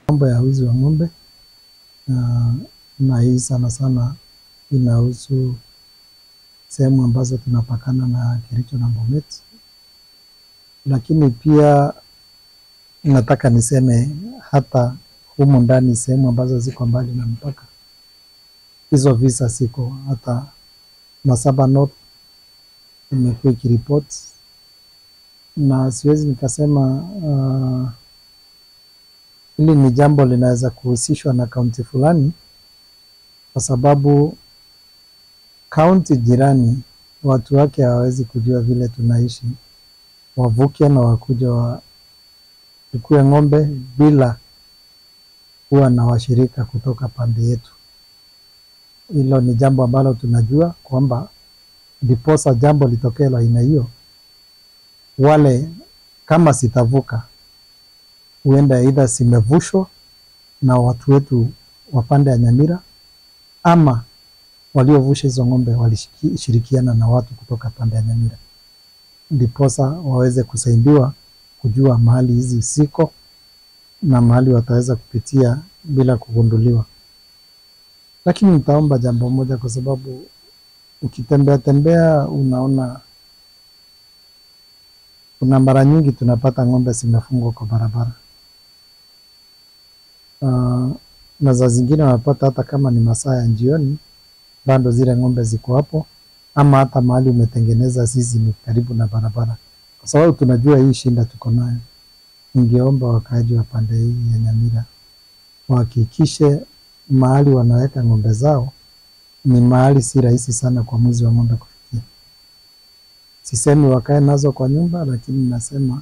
Mambo ya wizi wa ng'ombe na hii sana sana inahusu sehemu ambazo tunapakana na Kericho na Bomet, lakini pia nataka niseme hata humu ndani sehemu ambazo ziko mbali na mpaka, hizo visa siko. Hata Masaba North imekuwa ikiripoti, na siwezi nikasema hili ni jambo linaweza kuhusishwa na kaunti fulani, kwa sababu kaunti jirani watu wake hawawezi kujua vile tunaishi, wavuke na wakuja wachukue ng'ombe bila kuwa na washirika kutoka pande yetu. Hilo ni jambo ambalo tunajua kwamba ndiposa jambo litokee la aina hiyo, wale kama sitavuka, huenda aidha simevushwa na watu wetu wa pande ya Nyamira, ama waliovusha hizo ng'ombe walishirikiana na watu kutoka pande ya Nyamira, ndiposa waweze kusaidiwa kujua mahali hizi siko na mahali wataweza kupitia bila kugunduliwa. Lakini nitaomba jambo moja, kwa sababu ukitembea tembea unaona kuna mara nyingi tunapata ng'ombe zimefungwa kwa barabara. Na za zingine unapata hata kama ni masaa ya jioni bado zile ng'ombe ziko hapo, ama hata mahali umetengeneza zizi ni karibu na barabara, kwa sababu tunajua hii shinda tuko nayo. Ningeomba wakaaji wa pande hii ya Nyamira wahakikishe mahali wanaweka ng'ombe zao ni mahali si rahisi sana kwa mwizi wa ng'ombe kufikia. Sisemi wakae nazo kwa nyumba, lakini nasema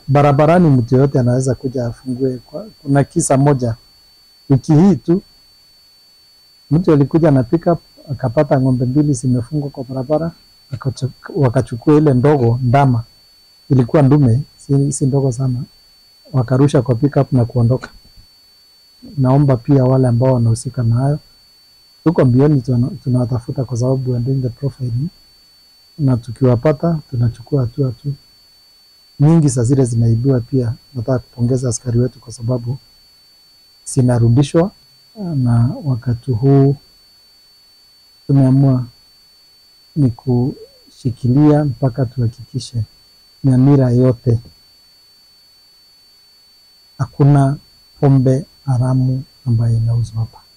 barabarani mtu yoyote anaweza kuja afungue. Kuna kisa moja wiki hii tu, mtu alikuja na pickup akapata ng'ombe mbili zimefungwa kwa barabara, wakachukua ile ndogo ndama, ilikuwa ndume, si ndogo sana, wakarusha kwa pickup na kuondoka. Naomba pia wale ambao wanahusika na hayo, tuko mbioni tunawatafuta kwa sababu we are doing the profiling, na tukiwapata tunachukua hatua tu. Nyingi za zile zinaibiwa pia, nataka kupongeza askari wetu kwa sababu zinarudishwa, na wakati huu tumeamua ni kushikilia mpaka tuhakikishe Nyamira yote hakuna pombe haramu ambayo inauzwa hapa.